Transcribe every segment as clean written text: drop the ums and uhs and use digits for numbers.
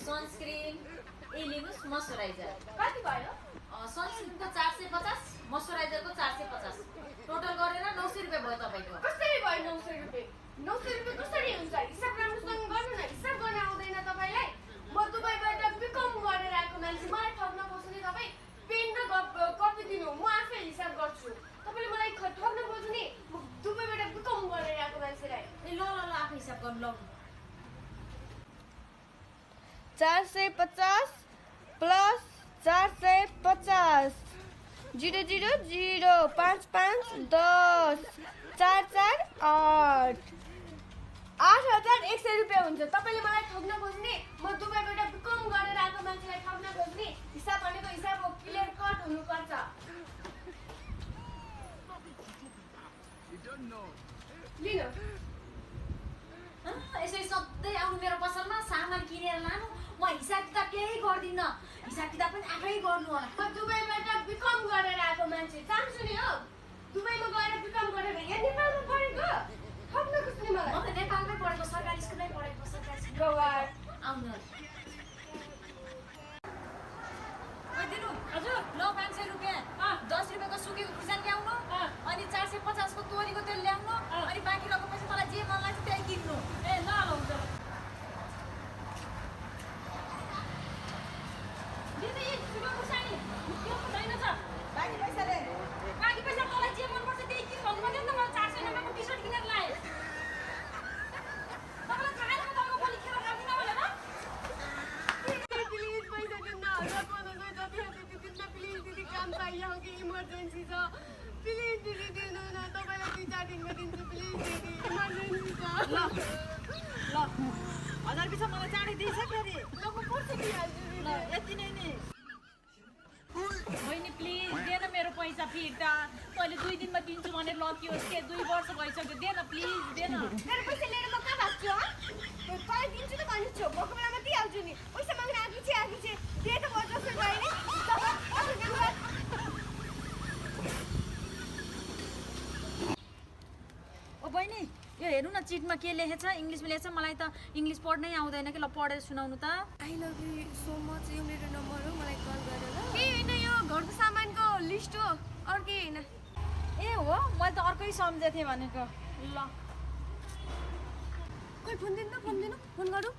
sunscreen लिनुहोस् moisturiser कति भयो सनस्क्रिनको 450 मोइस्चराइजरको 450 टोटल गरेर 900 रुपैयाँ भयो तपाईको कसरी भयो 900 रुपैयाँ 900 रुपैयाँ कसरी हुन्छ हिसाब राम्रोसँग गर्नु न हिसाब गर्न आउँदैन तपाईलाई म दुबईबाट बिकम गरेर आएको मान्छे मलाई ठग्न खोज्ने तपाईँ पेन र कपी दिनु म आफै हिसाब गर्छु तपाईले मलाई ठग्न खोज्ने म दुबईबाट बिकम गरेर आएको मान्छेलाई ए ल ल ल आफै हिसाब गर्नु ल 450 प्लस 450 0 0 0 5 5 10 4 4 8 8,100 रुपैयाँ हुन्छ तपाईले मलाई ठग्न खोज्ने म दुबईबाट बिकम गरेर आएको मान्छेलाई ठग्न खोज्ने हिसाब भनेको हिसाब हो क्लियर कट हुनुपर्छ लिनु यसरी सधैँ आउनु मेरो पसलमा सामान किनेर लानु म हिसाब किताब केही गर्दिन हिसाब किताब पनि आफै गर्नु होला म दुबईबाट बिकम गरेर आएको मान्छे चाहन्छु नि हो दुबईमा गएर बिकम गरेर यहाँ नेपालमा पढेको ठग्न खोज्ने म मलाई त नेपालमै पढेको सरकारी स्कुलमै पढेको सरकारी स्कुल गवार आउनु दिनु हजुर ल 500 रुपैयाँ 10 रुपैयाँको सुकेको खुर्सानी ल्याउनु अनि 450 को तोरीको तेल ल्याउनु अनि बाँकी रहेको पैसा मलाई जे मन लाग्छ त्यही किन्नु ए ल हुन्छ दिनु यी सुकेको खुर्सानी यो छैन त बाँकी पैसाले बाँकी पैसा मलाई जे मन पर्छ त्यही किन भन्नु पर्दैन त मलाई 400 रुपैयाँको टी-शर्ट किनेर ल्याए तपाईँलाई थाहा छैन तपाईँको भोलि खेर खाँदिन भनेर प्लिज पैसा दिन्न हजार 1500 जति हो त्यति दिन्न प्लिज दिदी काम चाहियो कि इमर्जेन्सी छ प्लिज दिदी दिनु न तपाईँलाई 2-4 दिनमा दिन्छु प्लिज दिदी इमर्जेन्सी छ ल 1000 पिछा मलाई चाँडै दिइछ फेरि ल म पर्छ दिइहाल्छु ल यति नै नि बहिनी प्लिज दे न मेरो पैसा फिर्ता तैँले 2 दिनमा दिन्छु भनेर लकियोस् के 2 वर्ष भइसक्यो दे न प्लिज दे न मेरो पैसा लिएर म कहाँ भाग्छु तँलाई दिन्छु त भनेको छु भएको बेलामा दिइहाल्छु नि पैसा माग्न आएको छ त्यही त भयो जसरी भयो नि ओ बहिनी यो हेर्नु न चिटमा के लेखेछ इङ्ग्लिसमा लेखेछ मलाई त इङ्ग्लिस पढ्नै आउँदैन कि ल पढेर सुनाउनु त I love you so much यो मेरो नम्बर हो मलाई कल गरेर के होइन यो घरको सामानको लिस्ट हो अरू केही होइन ए हो मैले त अर्कै सम्झेको थिएँ भनेको ल खोइ फोन दिनु फोन गरौँ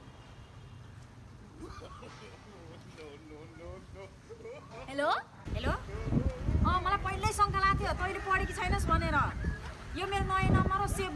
हेलो हेलो मलाई पहिल्यै शङ्का लाग्थ्यो तैँले पढेकी छैनस् भनेर यो मेरो नयाँ नम्बर हो सेभ